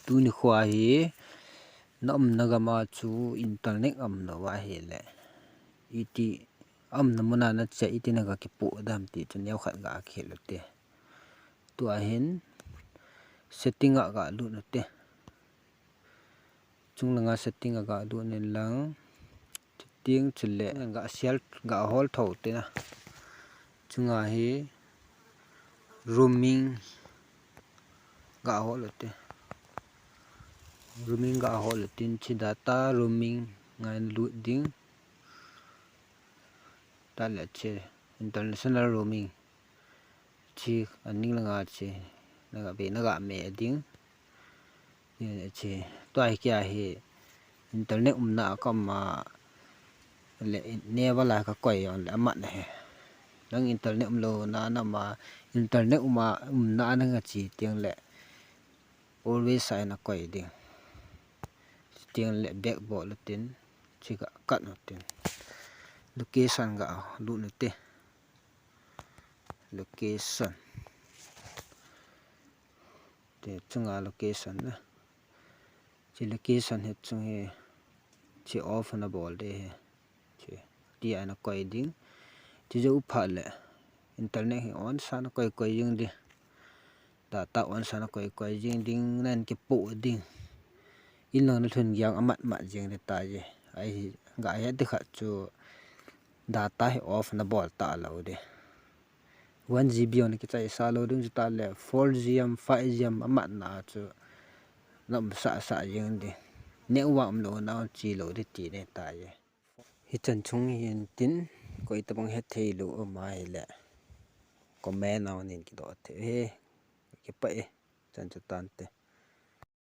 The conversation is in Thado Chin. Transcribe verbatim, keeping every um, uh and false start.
Tuni khoa hi na umna gam a chu internet aum lou ahile, iti aumna mun a na che, iti na ga kipoh dem ti chu neo khat ga kihil u te. Tua hin setting a ga lut u te. Chung langa setting a ga lut in lang, chuting chule ga sial ga hol tho te na. Chunga hi roaming ga hol u te. Roaming ga hol u tin, chi data roaming ngai lut ding. Tale chi international roaming. Chi aning langa chi na ga be na ga me ding. Chi tua hi kia hi internet umna a ka um a le, neo a la ka koi on le amat na he. Nang internet um lou na na ma, internet um a, umna a nang a chi tiang le always a na koi ding. Tiang le back bol u tin, chi ga kat u tin. Location ga lut u te. Location. Te chunga location na. Chi location hi chung hi, chi off na bol de hi. Chi ti a na koi ding. Chi jou phat le internet hi on sa na koi koi jing ding. Data on sa na koi koi jing ding, nan kipoh ding. In lang na lhun giang amat mat jing de ta je. Ai ga he de khat chu data hi off na bol ta lou de. One G B on kichai sa lou ding chu ta le, four G am, five G am amat na chu na um sa sa jing de. Network um lou na chi lou de ti de ta je. Hichan chung hin tin, koi tabang hethei lou um ahile comment a nin kidoh thei he. Kipah e, chan chu tante.